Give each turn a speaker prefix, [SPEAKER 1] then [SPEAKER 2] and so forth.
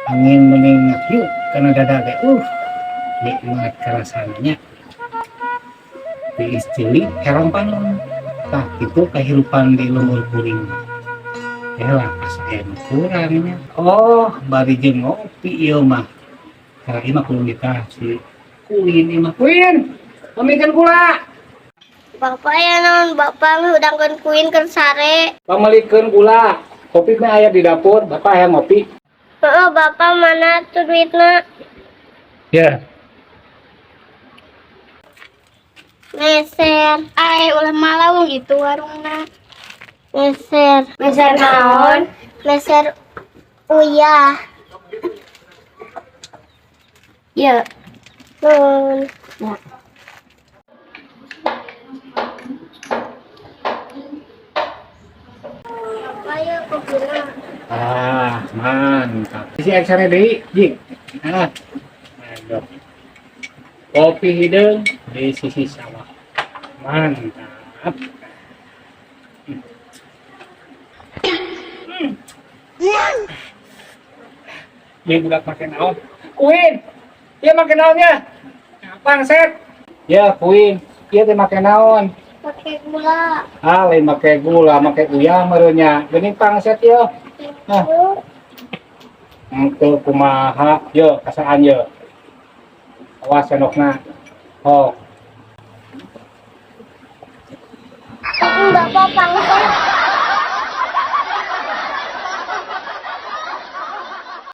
[SPEAKER 1] Angin mending yuk kana dada ge nikmat karasana nya. Tiis ceuli herang panon. Tah kitu kahirupan di lembur kuring. Elah asa aya nu kurang nya. Oh, bari jeung ngopi ieu mah. Tah ieu mah kudu ditah si Kuin ieu mah. Kuin, pamikeun gula.
[SPEAKER 2] Bapak ya naon bapak ngehudangkeun kuin keur sare.
[SPEAKER 1] Pamelikeun gula. Kopi mah aya di dapur, bapak hayang ngopi.
[SPEAKER 2] Heeh, bapak mana tuh duitna?
[SPEAKER 1] Ya.
[SPEAKER 2] Meser. Ai ulah malawung itu warungna. Meser. Meser naon? Meser uyah. Ya. Nun. Ya. Bapak ya kopina.
[SPEAKER 1] Ah, mantap. Isi ekstra deui, Jing. Ah. Aduh. Kopi hideung di sisi sawah. Mantap. Dia budak make naon? Kuin. Ieu make naonnya? Pangset. Ya, Kuin. Ieu teh make naon?
[SPEAKER 2] Pakai gula.
[SPEAKER 1] Ah, lain make gula, make uyah meureun. Geuning pangset ieu. Ah. Engke kumaha? Yo, kasaan yo. Awas sendokna. Oh.
[SPEAKER 2] Bapak pangset.